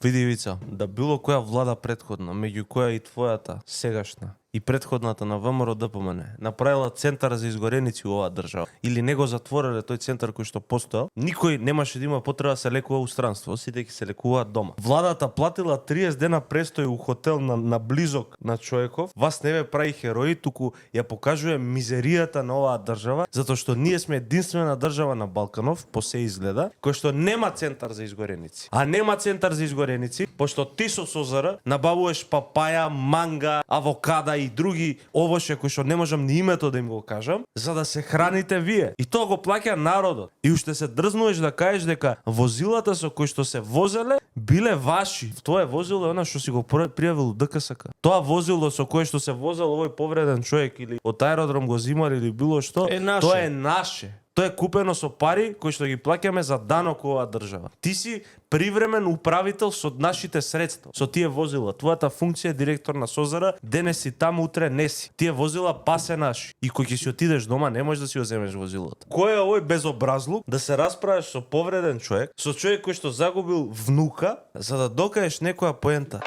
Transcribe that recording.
Види Ивица, да било која влада претходна, меѓу која и твојата сегашна и претходната на ВМРО ДПМН направила центар за изгореници у оваа држава или не го затвориле тој центар кој што постоел, никој немаше да има потреба да се лекува у странство, сите ќе се лекуваат дома. Владата платила 30 дена престој у хотел на близок на човеков, вас не ве прави херои, туку ја покажува мизеријата на оваа држава, затоа што ние сме единствена држава на Балканов, по се изгледа, кој што нема центар за изгореници. А нема центар за изгореници, пошто ти со СОЗР набавуваш папаја, манга, авокада и други овоше кои што не можам ни името да им го кажам, за да се храните вие. И тоа го плаќа народот. И уште се дрзнуваш да кажеш дека возилата со кои што се возеле биле ваши. Тоа возило е она што си го пријавил у ДКСК. Тоа возило со кое што се возел овој повреден човек или од аеродром го зимар или било што, тоа е наше. Тоа е купено со пари кои што ги плаќаме за данок оваа држава. Ти си привремен управител со нашите средства, со тие возила. Твојата функција е директор на СОЗР, денес си таму, утре не си. Тие возила па се наши. И кој ќе си отидеш дома, не можеш да си го земеш возилото. Кој е овој безобразлук да се расправаш со повреден човек, со човек кој што загубил внука, за да докажеш некоја поента?